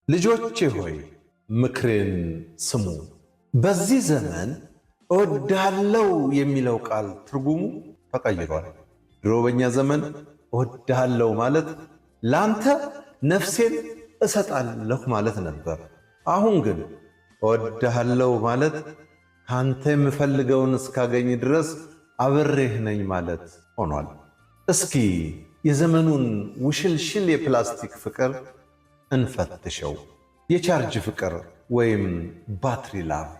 ልጆቼ ሆይ ምክሬን ስሙ። በዚህ ዘመን እወድሃለው የሚለው ቃል ትርጉሙ ተቀይሯል። ድሮ በኛ ዘመን እወድሃለው ማለት ላንተ ነፍሴን እሰጣለሁ ማለት ነበር። አሁን ግን እወድሃለው ማለት ካንተ የምፈልገውን እስካገኝ ድረስ አብሬህ ነኝ ማለት ሆኗል። እስኪ የዘመኑን ውሽልሽል የፕላስቲክ ፍቅር እንፈትሸው። የቻርጅ ፍቅር ወይም battery love።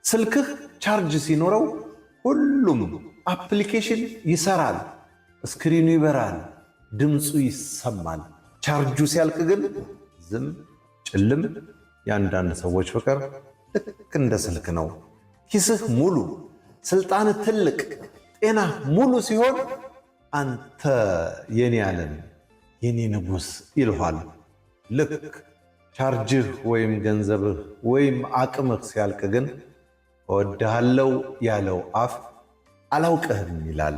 ስልክህ ቻርጅ ሲኖረው ሁሉም application ይሰራል፣ screen ኑ ይበራል፣ ድምፁ ይሰማል። ቻርጁ ሲያልቅ ግን ዝም ጭልም። የአንዳንድ ሰዎች ፍቅር ልክ እንደ ስልክ ነው። ኪስህ ሙሉ፣ ስልጣንህ ትልቅ፣ ጤና ሙሉ ሲሆን አንተ የኔ ዓለም የኔ ንጉሥ ይልሃል። ልክ ቻርጅህ ወይም ገንዘብህ ወይም አቅምህ ሲያልቅ ግን እወድሃለው ያለው አፍ አላውቅህም ይላል።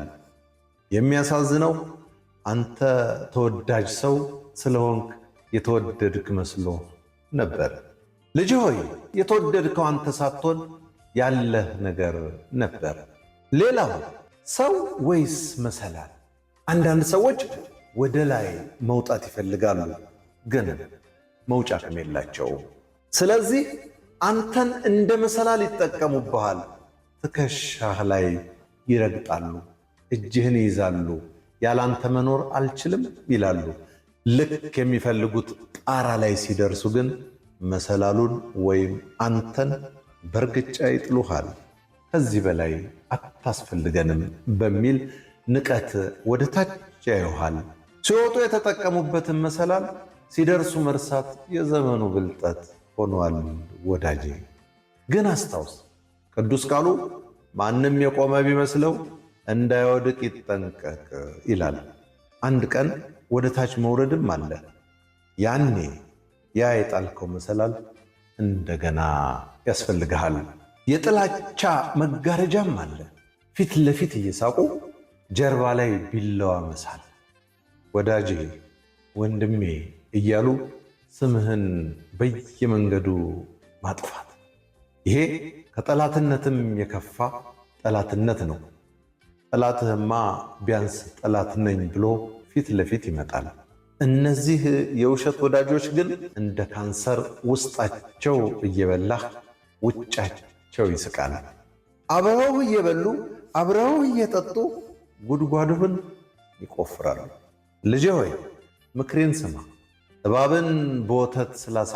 የሚያሳዝነው አንተ ተወዳጅ ሰው ስለሆንክ የተወደድክ መስሎ ነበር። ልጅ ሆይ የተወደድከው አንተ ሳትሆን ያለህ ነገር ነበር። ሌላው ሰው ወይስ መሰላል? አንዳንድ ሰዎች ወደ ላይ መውጣት ይፈልጋሉ፣ ግን መውጫ አቅም የላቸውም። ስለዚህ አንተን እንደ መሰላል ይጠቀሙብሃል። ትከሻህ ላይ ይረግጣሉ፣ እጅህን ይይዛሉ፣ ያላንተ መኖር አልችልም ይላሉ። ልክ የሚፈልጉት ጣራ ላይ ሲደርሱ ግን መሰላሉን ወይም አንተን በእርግጫ ይጥሉሃል። ከዚህ በላይ አታስፈልገንም በሚል ንቀት ወደ ታች ያዩሃል። ሲወጡ የተጠቀሙበትን መሰላል ሲደርሱ መርሳት የዘመኑ ብልጠት ሆኗል። ወዳጄ ግን አስታውስ፣ ቅዱስ ቃሉ ማንም የቆመ ቢመስለው እንዳይወድቅ ይጠንቀቅ ይላል። አንድ ቀን ወደ ታች መውረድም አለ። ያኔ ያ የጣልከው መሰላል እንደገና ያስፈልግሃል። የጥላቻ መጋረጃም አለ። ፊት ለፊት እየሳቁ ጀርባ ላይ ቢላዋ መሳል። ወዳጄ ወንድሜ እያሉ ስምህን በየመንገዱ ማጥፋት፣ ይሄ ከጠላትነትም የከፋ ጠላትነት ነው። ጠላትህማ ቢያንስ ጠላት ነኝ ብሎ ፊት ለፊት ይመጣል። እነዚህ የውሸት ወዳጆች ግን እንደ ካንሰር ውስጣቸው እየበላህ ውጫቸው ይስቃል። አብረው እየበሉ አብረው እየጠጡ ጉድጓድህን ይቆፍራሉ። ልጄ ሆይ ምክሬን ስማ። እባብን በወተት ስላሳ